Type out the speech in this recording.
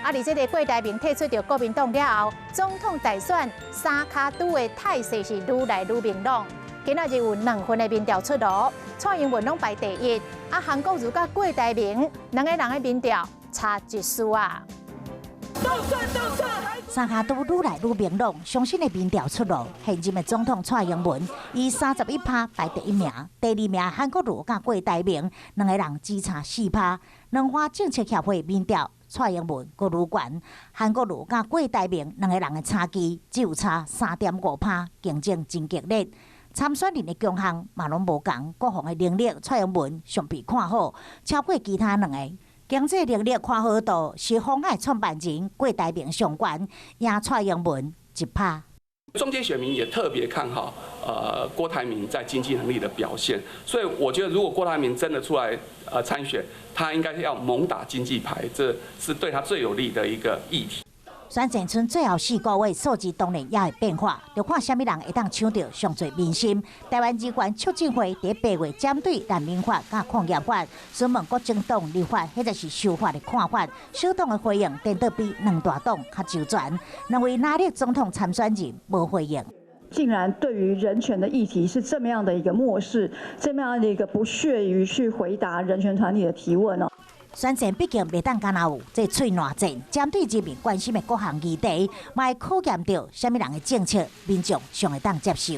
啊，佇這个郭台銘退出著國民黨了後，總統大選三跤拄的態勢是愈來愈明朗。今仔日有兩份的民調出爐，蔡英文攏排第一，啊，韓國瑜佮郭台銘兩个人的民調差一絲啊。三跤拄愈來愈明朗，上新的民調出爐，現任的總統蔡英文以31趴排第一名，第二名韓國瑜佮郭台銘兩个人只差4趴。兩華政策協會民調，蔡英文閣愈懸，韓國瑜佮郭台銘兩个人的差距只有差3.5趴，競爭真激烈。參選人的強項嘛攏無仝，國防的能力蔡英文上被看好，超過其他兩個。經濟能力看好度是鴻海創辦人郭台銘上懸，贏蔡英文1趴。中間選民也特別看好，郭台銘在經濟能力的表現，所以我覺得如果郭台銘真的出來參選，他應該要猛打經濟牌，這是對他最有利的一個議題。選戰賰最後4個月數字當然也會變化，著看啥物人會當搶著上濟民心。台灣人權促進會佇8月針對難民法佮礦業法，詢問國政黨立法或者是修法的看法，小黨的回應顛倒比兩大黨較周全。兩位藍綠總統參選人無回應。竟然對於人權的議題是這麼樣的一個漠視，這麼樣的一個不屑於去回答人權團體的提問哦。選戰畢竟袂當干焦有這喙瀾戰，針對人民關心的各項議題，嘛會考驗著啥物人的政策，民眾上會當接受。